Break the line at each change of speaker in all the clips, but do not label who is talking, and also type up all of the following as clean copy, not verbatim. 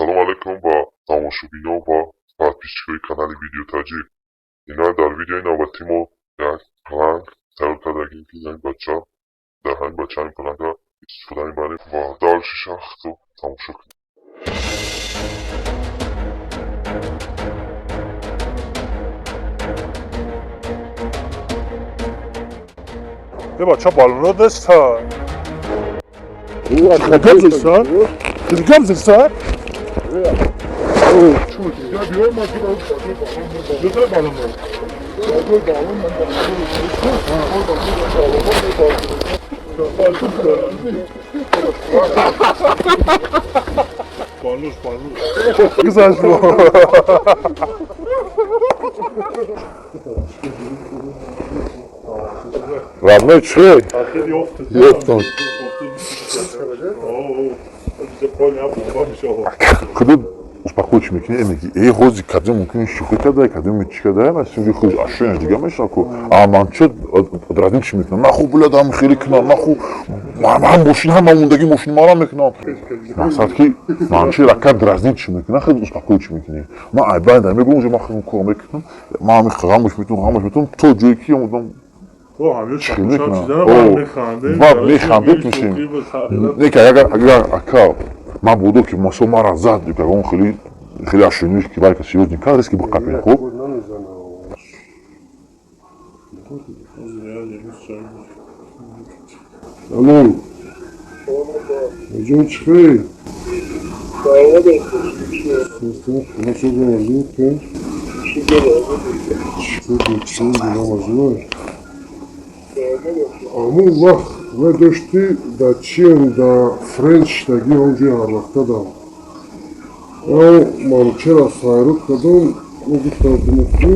Салом алейкум ба тамошобино ва подписчикои канали Видео Таҷик. Ина дар видеои навбатӣ мо як пранк тайёр кардагим, ки ин бача дар ҳамин бача ҳамин пранка истифода мебарем ва дальше шахсро тамошо кунем.
Е бача, балоно деста. Гап зеста? Гап зеста? Гузашт.
Родной, чӣ? Ёфтам. Куду успокоить мекунӣ, меги э ҳози кадом мумкин шӯхӣ кардай, кадом чӣ кардай, масинги худ ашёяш дига мешава ку. А ман чӣ дразнить чӣ мекунам? Наху блядь, ҳам хеле кунам, наху ман мошин ҳама мондаги мошини мара мекунам. Мақсад ки ман чӣ рака дразнить чӣ мекунам, хеле успокоить чӣ мекунӣ. Ман айбанда мегӯям, уже ман хеле кор мекунам, ман ҳами ғамаш метунам, ғамаш метунам то ҷое ки омадам. Баъд механдед мешем. Не ки агар ака ман будо ки масо мара зад, ягон хеле хеле ашёниш ки вайка серьёзный кар риски биқапем, хуб.
Алло. Ҷон, чӣ хел? Амун вақт медошти да чием, да френч таги онҷои ҳарвақта дам. Манучера файруд кардам, ӯ гуфтам ку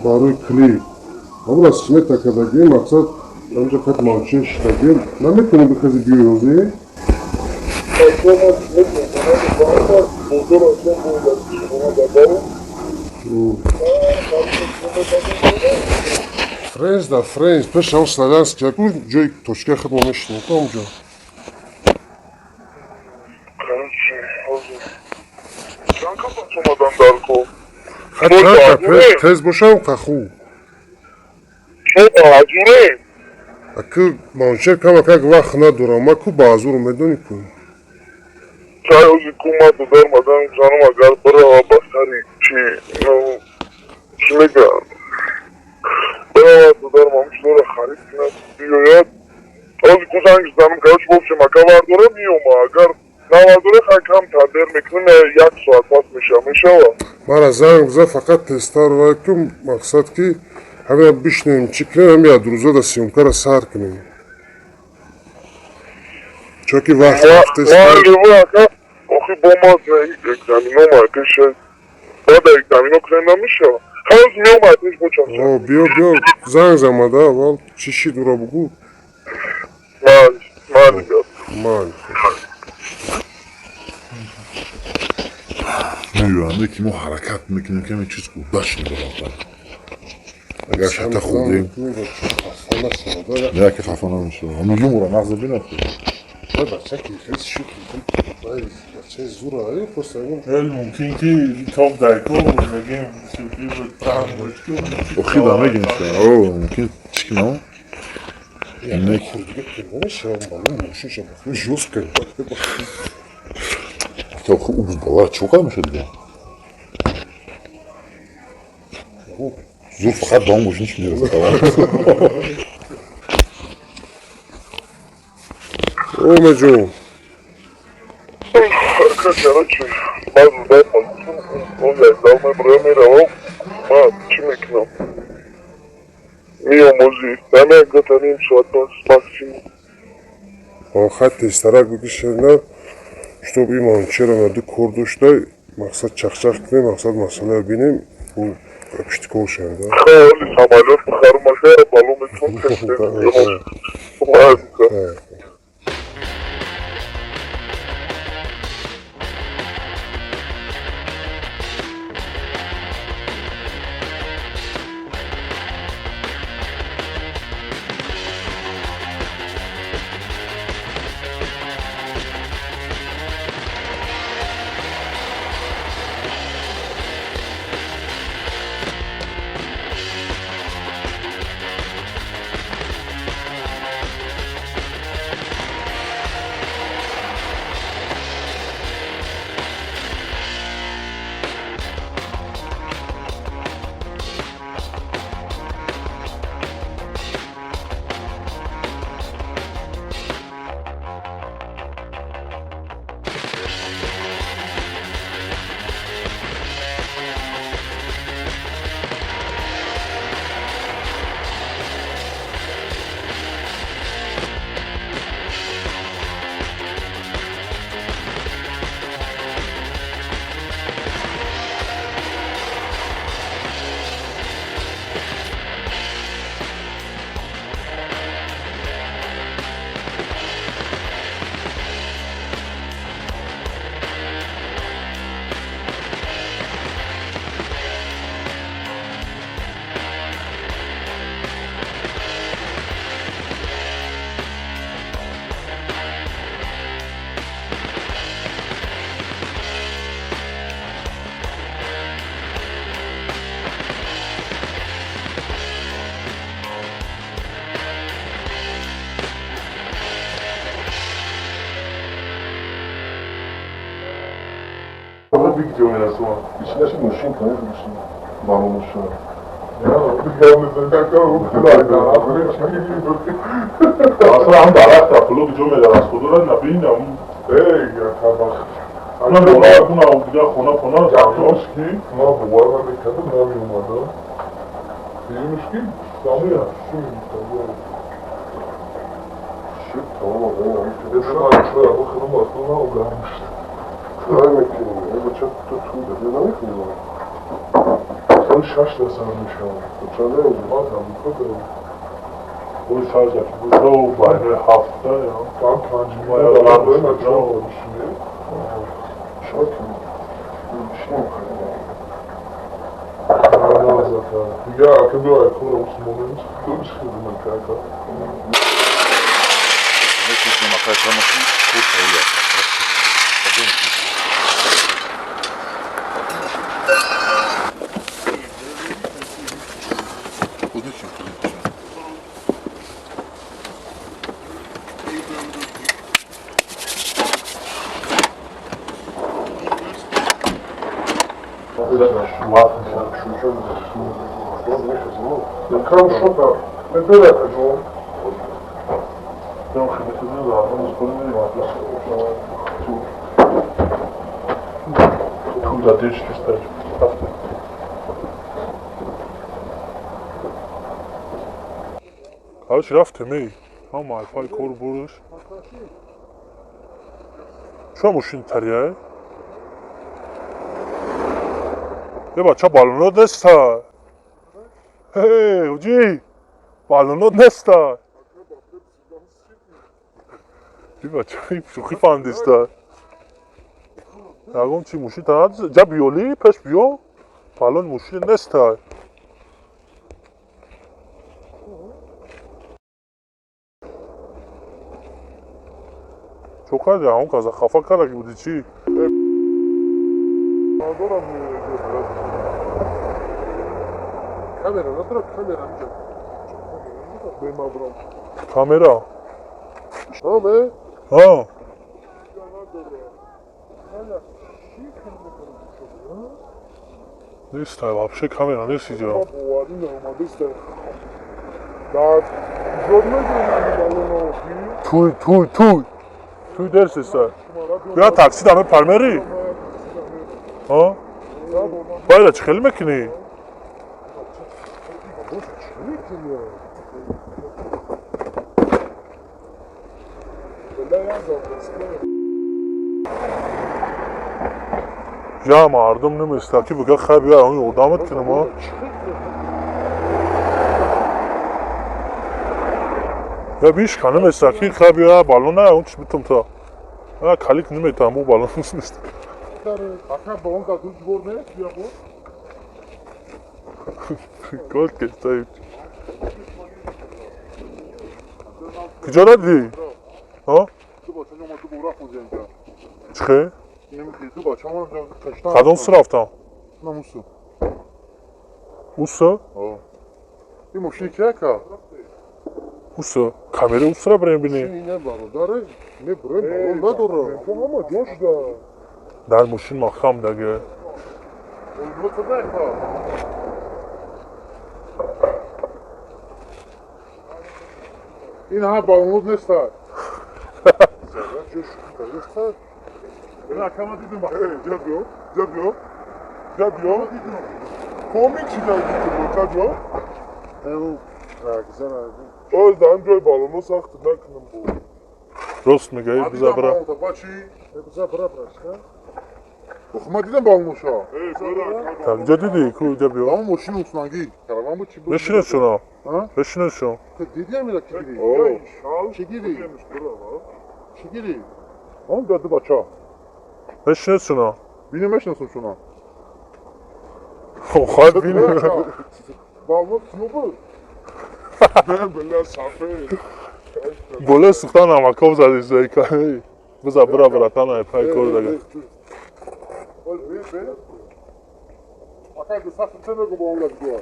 барои клип. Ҳамура смета кардагӣ, мақсад ҳамҷа қат манучер шидагӣ. Наметавонӣ бихези биёй ҳозир? Френч да френч, пеш ҳам славянский, яку ҷои точкаи худмо мешинем ку ҳамҷо. Тез бошам қаху. Аку манучер камакак вақт надорам, ма ку баазур медонӣ ку.
Агар бирава ба сари чи чӣ мегӯянд, бирава додарам ҳамин чизоро харид кунад, биёяд. Ҳозир ку занг занам, короче, вообщем, ака вардора меома, агар навардора хай камтар дер мекунем, як соат пас мешава, мешава.
Мара занг бизан, фақат тезтар вай ку, мақсад ки ҳамина бишнем, чӣ кунем, ҳами як рӯза да съёмкара сар кунем. Чунки вақт рафтест.
Охи бо ма экзаминома пеша, баъда экзамино кунем намешава. Ҳоз меома пеш бо чанд.
О, биё, биё, занг зама да, аввал чӣ шид ура бугӯ.
Майли, майли, биё.
Майли.
Мегӯянде ки мо ҳаракат мекунем, ки ҳамин чиз удачно баравад. Агар шата хӯрдем, яке хафа намешавад. Ҳамин юмора нағз бинад.
Мумкин ки топ дайко мегем шӯхӣ буд, пранк буд.
Охи да мегем ша. О, мумкин чӣ кунам? Ака охи убз бала чӣ қадр мешавад дига? Зур фақат ба он мошин чӣ мерасад.
Омаҷон.
Короче, ман меравам, ман чӣ мекунам? Меом ҳозир, ҳама як гота ним соат пас максимум.
Хай тезтарак бикишена, чтоб и манучера наду кор доштай, мақсад чахчах кунем, мақсад масъаларо бинем, ӯ пишти кор шавем да.
Хай, ҳоли самолёт бихарам, ака, бало метавон тез.
бигҷо мерасонам.
Ичинаши мошин конечно мошин. Балоноша.
Асло ҳам дарахта пуло куҷо меравад? Худора набинам.
Эй, якабах.
Ман боло кунам, дигар хона хона.
Якумш ки ман бовар намекардам, намеомадам. Дуюмш ки самия ши мегуфтам. Ши тамом одам. Чой мекунӣ? Э, бача, ту ту дадӣ намекунӣ?
Соли 6 сар мешавам.
Чанд инҷо?
Ман Амрико дорам.
Ой, сар ки бузо байни ҳафта ё
Ман 5
Моя
милион доллар
лампа
дорам,
ҷо.
чор мошине.
Чой кунӣ? Чӣ мехоҳӣ?
Назака. Дига ака биё айкора усмонем, кака. Кам шота. Мебера каҷон.
Ту дадеш неста. Короче, рафтем, эй. Ҳама айпай кор бурш. Чӯ мошин тария? Е бача, балонот неста. Эй, уҷи. Балонот неста. И бача, шӯхӣ фаҳмидиста. Ягон чи мошин та ҷа биёли пеш биё. Балон мошин неста. Чо карди? Ҳамон каза хафа карда ки буди чӣ?
Надорам. Камера надорам, камера инҷа. Бемабрам.
Камера.
Ҳа, ме?
Ҳа. Неста, вообще камера нест иҷо.
Боварӣ наомадеста. Дар ҷод мегирем балонофи.
Туй, туй, туй. Туй дерс неста. Бия такси даме пармери? Ҳа? Байра чӣ хеле мекунӣ? Я мардум наместа ки бига хай бия он ёрдамат кунам, а? Я бишка наместа ки хай бия балона он чи битум та. А калик наметам бу балон нест.
Ака балон дар ду двор нест, бия бо.
Гол кеста. Куҷо радӣ? Ҳа?
Ду бача омад, ду бора хӯзя инҷа.
Чихе?
Намехез, ду бача омад кашта.
Кадом су рафтам?
Намусу.
Усо?
Ҳа. Ин мошини ки ака?
Усо. Камера усра бирем бинем.
Ина бародаре, мебурем, балон надора.
Ҳама ҷош да.
Дар мошин махам даге.
Ин ҳа балонот неста. Ина кама дидум. Ҷа биё, ҷа биё. Ҷа биё. Комик чида дидум, ҷа биё. Оз дар ҷои балоно сахт накунам бо.
Рост мегаи, биза бира.
Бачи.
Биза бира, брашка.
Ох, ма дидам балоноша.
Так, ҷа дидӣ? Ку ҷа биё.
Ҳамон мошини усмангӣ. Караван буд чи буд?
Бешинед шуно.
А?
Бешинед шуно.
Дидӣ амира ки гирӣ? Чӣ гирӣ? Чӣ гирӣ?
Он ду бача.
Бешинед шуно.
Бинем мешинасум шуно.
Хоҳад бинем.
Балонот сиё буд. Бля, сафед.
Боло сухта намаков задиш зайка. Биза бира братан ай пай кор дага.
Ака, сахт мегу бо он лагдуа.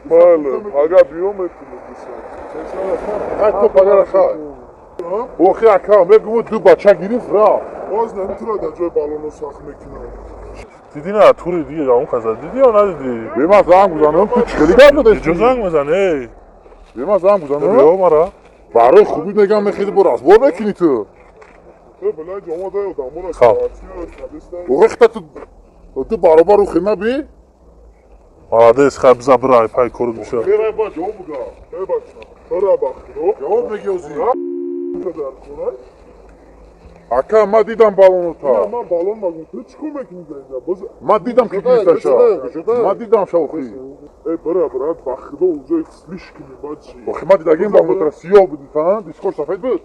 Бале, пага биё мекунем биса.
Ай то пага раха. Охи ака, мегу ду бача гирифт рафт. Боз намитра дар ҷои балоно сахт мекунам.
Дидӣ на тури дига он каса дидӣ ё надидӣ?
Бе ман занг бизанам, ту чӣ хеле гап задӣ?
Иҷо занг мезан, эй.
Бе ман занг бизанам?
Биё мара.
Барои хубӣ мегам мехели бо разбор мекунӣ ту. Охе ту баробар ухи наби?
Молодец, хай бизан бирай пай кору меша.
Ҷавоб мегӣ озӣ. Ака, ма дидам балонота. Ма дидам ки гирифташа. Ма дидам ша охи. Охи ма дидагим балонотара сиёҳ буди та, дискош сафед буд.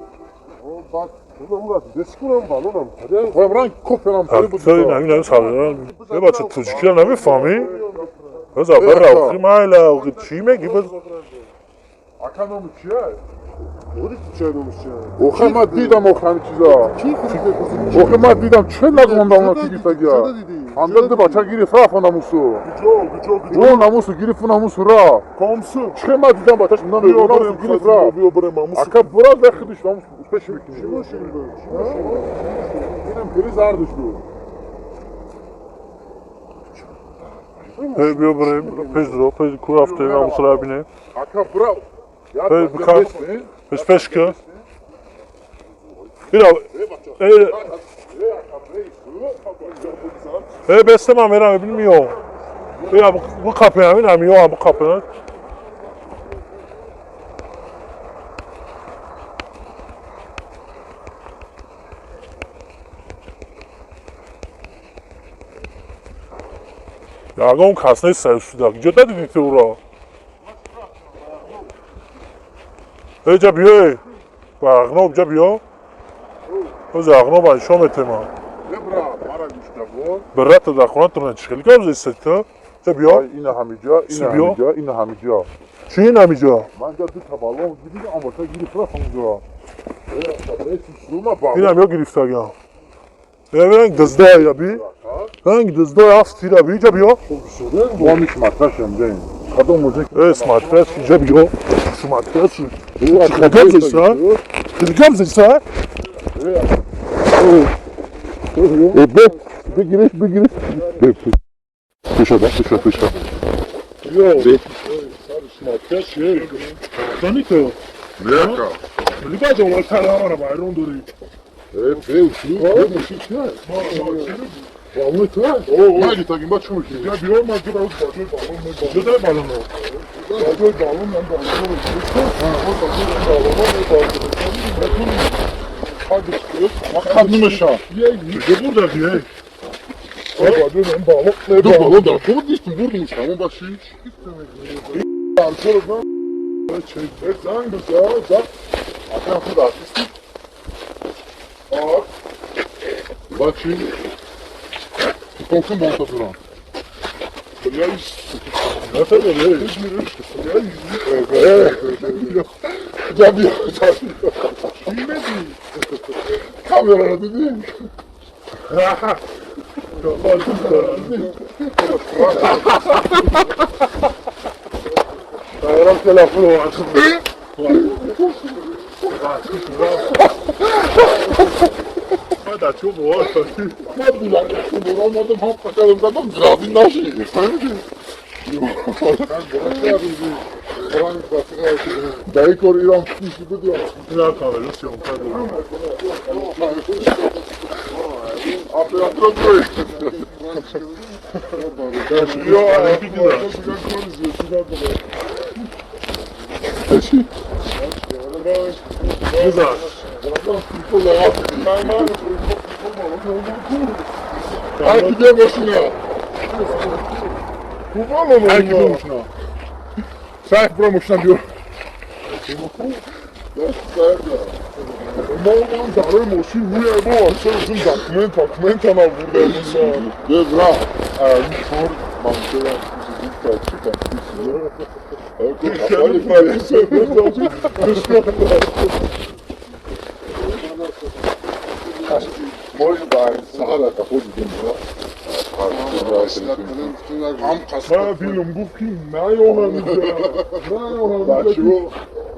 Хоям ранг коферам хеле буд.
Не бача тоҷикиро намефаҳмӣ? Биза бира охи майла охи чӣ мегӣ?
Ака номи чия? Охе ма дидам охе ҳамин чиза. Охе ма дидам чӣ нагумондам она ки гирифтагия. Ҳамда ду бача гирифт рафт намусу. О намусу гирифт намусу рафт. Чӣ ма дидам бачаш намусу гирифт рафт. Ака бира захидиш намусу пеш мекунӣ. Инам хеле зардиш буд.
Биё бирем пеш дуро пеш ку рафте намусу бинем.
Ака бира.
Пеш пеш ки. Бира. Эй бесте ман мерам бибинем миём. Бира бикапем ина миём бикапем. Ягон кас нест суда. Ҷо дадидӣ ту ӯро? Эй ҷа биё, ба ағноб ҷа биё. Оз ағноб айшо метема. Бирата дар хонатон чӣ хеле гап зестед ту? Ҷа биё.
Ина ҳамиҷа, ина ҳамиҷа, ина ҳамиҷа.
Чӣ ин ҳамиҷа?
Ман ҷа ду та балон гирифтам, аммо та гирифт рафт ҳамиҷа.
Инам ё гирифтагиам. Ранг диздай аби. Ранг диздай афтир аби, ҷа биё.
Бо смотрящ ам кадом мужик?
Э, смотрящ, ҷа биё. Смотрящ. Гап зеса? Гап зеса?
Э, бигириш, бигириш. Пеша, да, пеша, пеша.
Йо. Смотрящ, эй. Дани ту?
Нека.
Либо ҷо тара байрон дорӣ.
Э, бе, ушли, бе, мошин чия? Балони ту? Ма гитагим, ба чӣ мекунӣ?
Я биё, ман ҷо равд баҷои балон мебарам.
Ҷо дай балоно?
Баҷои балон ман балоно мебарам.
Мақсад намеша.
Ҷо бурдагӣ, эй?
Ду балон дар кор дистум, бурдум ҳамон ба чӣ? Ака худ артисти? Ба чӣ? Толкин болта дуран. Камера дидӣ?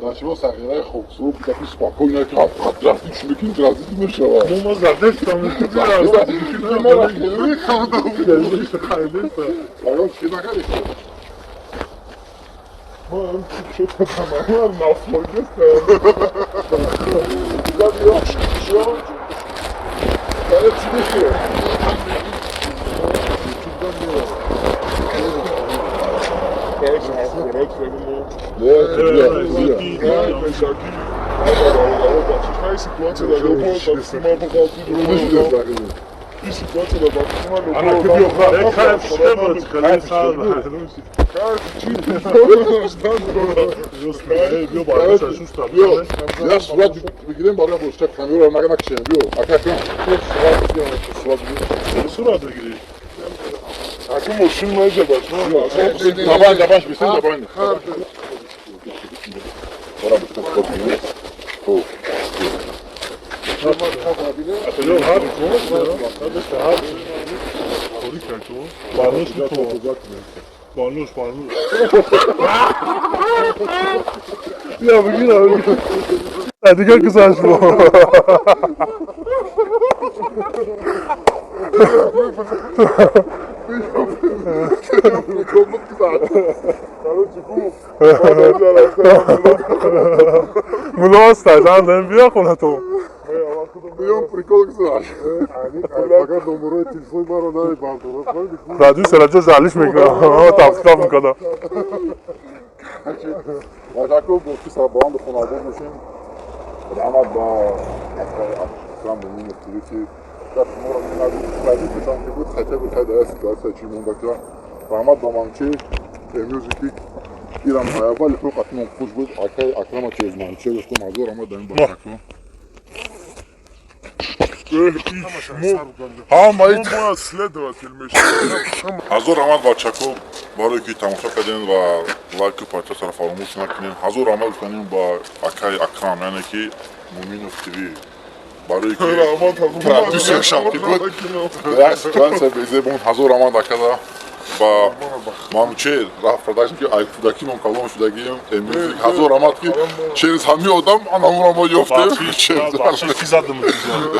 Дачиво сағираи хоксуру даки спокойно ки дразни чӣ мекунӣ, дразни мешава.
Мо задестам.
Ягон чӣ накардӣ?
Ман чӣ шуд, нафлогестам.
Чӣ мешавад?
Сурат бигирӣ.
Аку мошин наҷа бача.
Давай, давай, бисен, давай.
Балуш, балуш.
Я бигир, бигир.
Дигар гузашт. Муло астан, бия хона ту.
Биём прикол гузашт.
Фақат номерои телефони маро намебардорад.
Продюсер аҷа залиш мекунад, тафтиф мекунад.
Бачако, боқи сарбаланду хонабод бошем. Раҳмат ба Акрам Муминов ТВ, ки гапи моро продюсершам ки буд, хотя бы хай дар ситуация чӣ монда ка. Раҳмат ба Манче Мюзик, ки ирам аввали фурқатмон хуш буд. Акай Акрама через Манче гуфтам, ҳазор раҳмат ба ин бачако.
Ҳама следователь мешавад.
Ҳазор раҳмат, бачако, барое ки тамошо кардем ва лайку подписаро фаромӯш накунем. Ҳазор раҳмат гуфтанем ба акай Акрам, яъне ки Муминов ТВ, барое ки продюсершам ки буд, як ситуация безебон. Ҳазор раҳмат акада ба Манучер рафт продакшн, ки ай кӯдакимон калон шудагием. Мюзик, ҳазор раҳмат, ки через ҳамин одам анамуро мо ёфтем.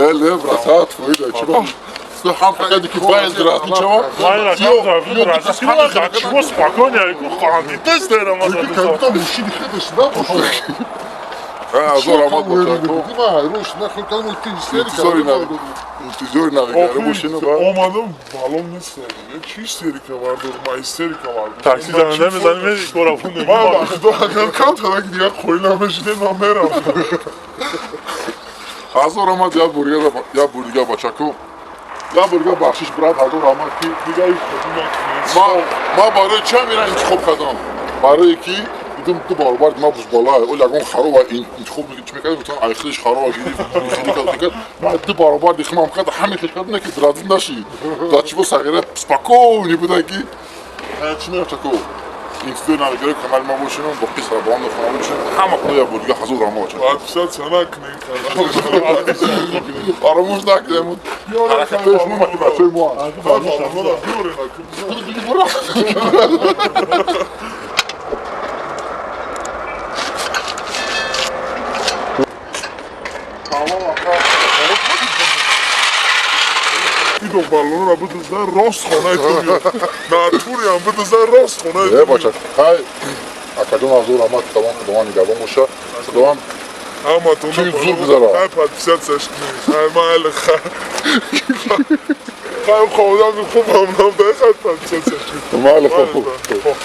Эле, братат, фоида чӣ ба ҳам фақат ки бояд дразни чава.
Чего спокойно, хандитес дерам.
Как мужчини хедеш набошад.
Ҳазор раҳмат, бачако. Интизори навигаро бошину ба
Омадам, балон нест. Чӣ истерика бардор, ма истерика бардор.
Такси зана намезанӣ, мери кора.
Ма ба худо, агар камтарак дигар қоил намешидем, ман меравтам.
Ҳазор раҳмат як бор дига, бачако. Як бор дига бахшиш, брат, ҳазор раҳмат, ки ма барои чӣ амира интихоб кардам? Барое ки дидам ду баробар ма бузбола, ол ягон харова интихоб чӣ мекардам, гуфтам ай хелиш харова гирифт, хели кард, кард. Ма ду баробар дихмам кард, ҳаме хеш кард, не ки дразни наши. Да чиво сағира спокойно буда ки чӣ мерафтако. Интизори навигарои канали ма бошем, боқи сарбаланду хона бошем. Ҳама худо як бор дига ҳазор раҳмат, бачако.
Подписаться накунем.
Фаромӯш накунем. Ҳаракатҳои шумо мотиватсияи мо аст.
Идо баллонро бидуздан, рост хонаи ту биёд. Натуриам бидуздан, рост хонаи ту.
Э, бача, хай, акаҷон, ҳазор раҳмат, худованд, худованд нигаҳбон боша. Худованд
ҳаматон
чӣ зуд гузара.
Хай, подписаться кунед. Хай, майли, хай. Хай, худам хуб ҳамнам, хай, подписаться кунед.
Майли, хуб, хуб.